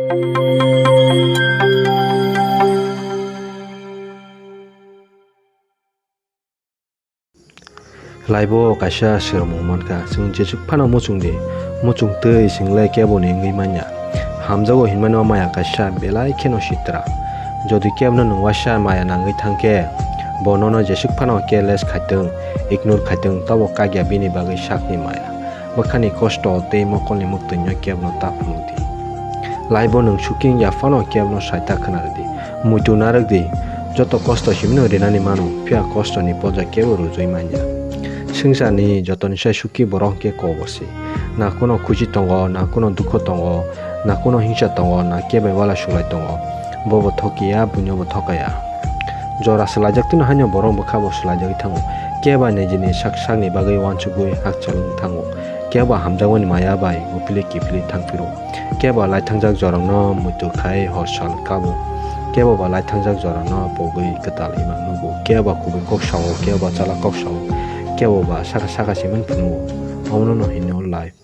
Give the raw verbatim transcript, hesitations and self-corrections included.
Laibo kaisa swrwngmung mankha, chwng jesuk phano muchung di, muchung twi chwng le kebo ni wngwi manya. Hamjago hinmano maya kaisa belai kheno sitra. Jodi kebo no nwng waisa maya nangwi thangkhe, bo nono jesuk phano careless khaitwng, ignore khaitwng, tobo kakya bini bagwi sakni maya. Bwkhani kosto tei mokolni muktwino kebno ta phunukdi. Laibo nwng suki wngya phano kebno saita khna rwdi. Muitu narwkdi. Joto kosto simino rinani mano, phiya kostoni poja kebo rwjwi manya. Swngcharni jotonisai suki borok hwnkhe kobo se. Na kuno khuchi tongo, na kuno dukhu tongo, na kuno hingsa tongo, na kebo bai uala sulai tongo. Bobo thokiya, buinobo thokaya. Jora swlaijak twino haino borok bwkha bo swlaijagwi thango. Kebo bai nijini sak sakni bagwi uansugwi hakchal wng thango. Kebo bai hamjakmani maya bai uphilwi kiphilwi thang phiro. Kebo bai laithangjak jorano muitu khai hor sal kabo. Kebo bai laithangjak jorano pogwi kwtal imang nugo. Kebo bai kubui kok sao, kebo bai chala kok sao, kebo bai saka saka se mani phunukgo. Omono no hino life.